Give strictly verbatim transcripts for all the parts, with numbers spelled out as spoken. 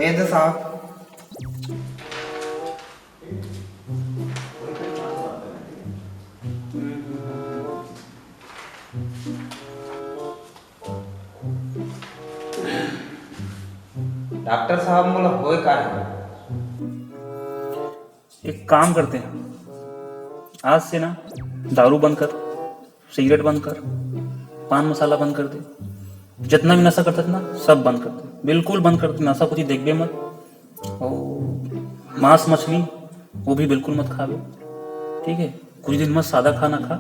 ए दे साहब। डॉक्टर साहब, मोला होय का हे? एक काम करते हैं, आज से ना दारू बंद कर, सिगरेट बंद कर, पान मसाला बंद कर दे, जितना भी नशा करता था ना, सब बंद कर दे, बिल्कुल बंद कर दे। नशा कुछ देखबे मत, और मांस मछली वो भी बिल्कुल मत खावे, ठीक है? कुछ दिन मत सादा खाना खा,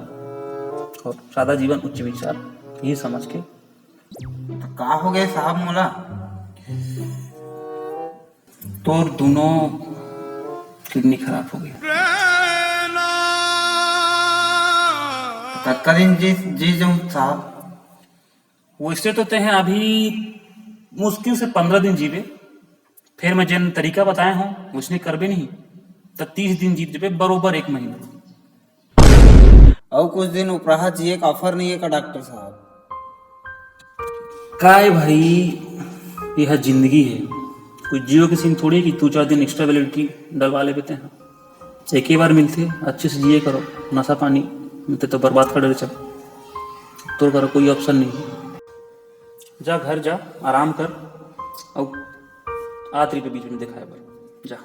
और सादा जीवन उच्च विचार, यही समझ के। तो का हो गए साहब मोला? तोर दोनों किडनी खराब हो गई। कतका दिन जी, जी जाऊं साहब? वैसे तो ते हैं अभी मुश्किल से पंद्रह दिन जीवे, फिर मैं जेन तरीका बताया हूँ उसने करबे नहीं, तो तीस दिन जीत जबे, बरोबर एक महीना। अउ कुछ दिन उपराहा जिए का ऑफर नहीं है का डॉक्टर साहब? काय भाई, यह जिंदगी है, कोई जियो के सीन थोड़ी है कि दो चार दिन एक्स्ट्रा वैलिडिटी डलवा लेबे ते हैं। एक ही बार मिलथे, अच्छे से जिए करो, नशा पानी में ते तो बर्बाद कर डरे चल, तोर करा कोई ऑप्शन नहीं है। जा घर जा, आराम कर, अउ आत रहिबे बीच में दिखाए बर, जा।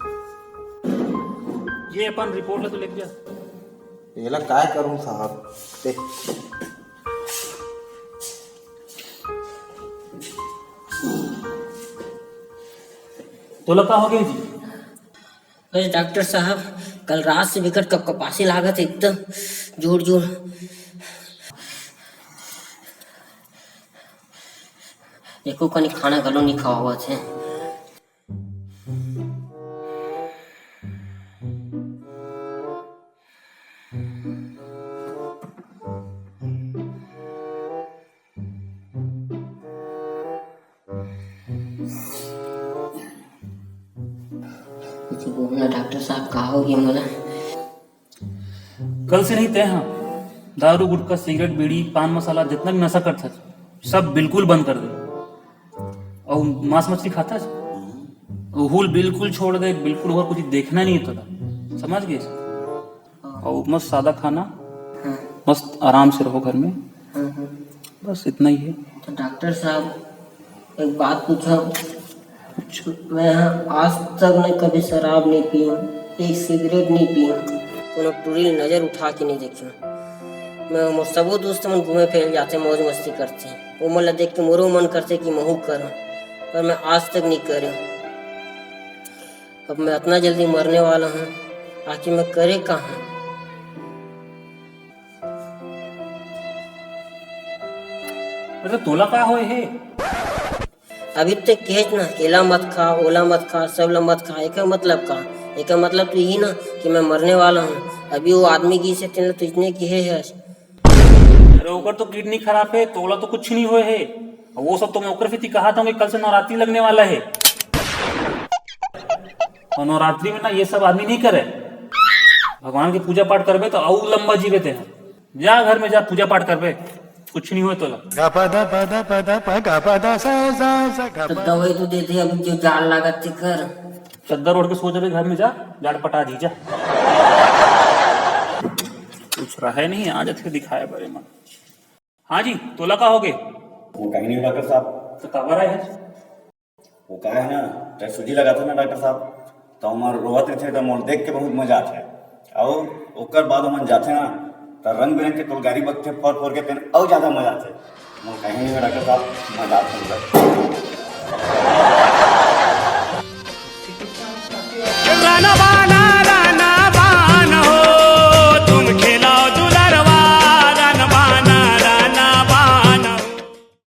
ये अपन रिपोर्ट ला तो लेके जा। एला काय करूं साहब? ते तोला का हो गया जी? अरे डॉक्टर साहब, कल रात से बिकट कपकपासी लागत हे, एकदम जोर जोर। एको कनी खाना घलो नहीं खवावत हे। कुछ बोलना डॉक्टर साहब, का हो गया मोला? कल से नहीं तय हाँ, दारू गुटखा सिगरेट बीड़ी पान मसाला जितना भी नशा करता, सब बिल्कुल बंद कर दे। और मांस मछली खाता है, वो हुल बिल्कुल छोड़ दे, बिल्कुल और कुछ देखना नहीं है तोला, समझ गए? और मस्त सादा खाना, हाँ। मस्त आराम से रहो घर में, हाँ, हाँ। बस इतना ही है। तो डॉक्टर साहब, एक बात पूछो। अच्छा। मैं आज तक न कभी शराब नहीं पीऊँ, एक सिगरेट नहीं पीऊँ, कोनो टुरी नजर उठा के नहीं देखूँ। मैं मोर सबो दोस्त मन घूमे फिरे जाते, मौज मस्ती करते, वो मन ला देख के मोरो मन करते कि महू करूँ, पर मैं आज तक नहीं करूँ। अब मैं इतना जल्दी मरने वाला हूँ, आखिर मैं करे का हूँ? अरे तोला का होए हे? अभी तो केहेच ना, एला मत खा, ओला मत खा, सब ला मत खा, एकर मतलब का? एकर मतलब तो यही ना कि मैं मरने वाला हूँ। अभी वो आदमी गिस हे, तेन ला तो इतने केहे हस। अरे ओकर तो किडनी खराब है, तोला तो कुछ नहीं होए है। वो सब तो मैं ओकर सेती कहा था कि कल से नवरात्रि लगने वाला है। और नवरात्रि में ना ये सब आदमी नहीं करे। भगवान की पूजा पाठ करबे तो अउ लंबा जीवे ते हैं। जा घर में जा, पूजा पाठ करबे, कुछ नहीं होए तोला। गा पा दा पा दा पा दा पा गा पा दा सा सा सा गा तो पा। दवाई तो दे दे, अब जो जाड़ लागत ते कर। चद्दर ओढ़ के सो जाबे घर में, जा जाड़ पटा जी जा। कुछ रहे नहीं, आ जाते दिखाए बड़े मन। हाँ जी, तोला का हो गए? वो कहीं नहीं डॉक्टर साहब। तो काबर आए हैं? वो का है ना, ते सूजी लगाथे ना डॉक्टर साहब, तो हमर रोवत रहिथे, तो मोर देख के बहुत मजा आथे। अउ ओकर बाद हमन जाथे ना, तो रंग बिरंग के तोलगारी बजथे, फोर फोर के, तेन अउ ज्यादा मजा आथे। मोर कहीं नहीं डॉक्टर साहब, मजा आथे।